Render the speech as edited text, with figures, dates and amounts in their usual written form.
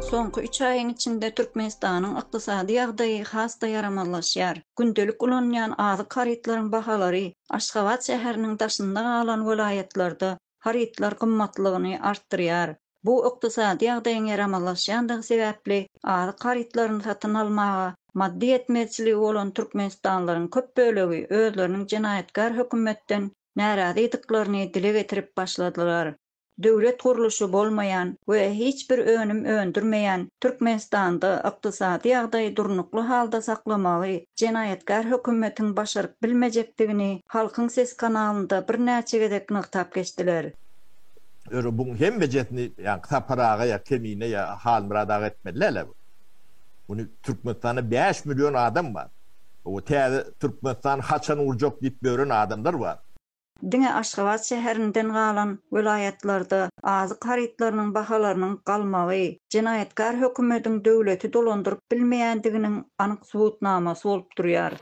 Soňky üç aýyň içinde Türkmenistanyň ykdysady ýagdaýy has-da ýaramazlaşýar. Gündelik ulanylýan azyk harytlaryň bahalary Aşgabat şäheriniň daşynda galan welaýatlarda harytlar gymmatlygyny artdyrýar. Bu ykdysady ýagdaýyň ýaramazlaşýandygy sebäpli azyk harytlaryny satyn almaga maddy ýetmezçiligi bolan türkmenistanlylaryň köp bölegi özleriniň jenaýatkär hökümetden närazydyklaryny dile getirip başladylar. Döwlet gurluşy bolmaýan we hiç bir önüm öndürmeýän Türkmenistanda ykdysady ýagdaýy durnukly halda saklamagy jenaýatkär hökümetiň başaryp bilmejekdigini Halkyň Sesi kanalynda birnäçe gezek nygtap geçdiler. Ýöne buň hemmejesini ýaňky Sapar aga ýa Kemine ýa Halmyrat aga etmeli däl-ä bu. Muny Türkmenistanda 5 million adam bar. O täze Türkmenistan haçan gurjak diýip ýören adamlar bar. Diňe Aşgabat şäherinden galan welaýatlarda azyk harytlarynyň bahalarynyň galmagy, jenaýatkär hökümediň döwleti dolandyryp bilmeýändiginiň anyk subutnamasy bolup durýar.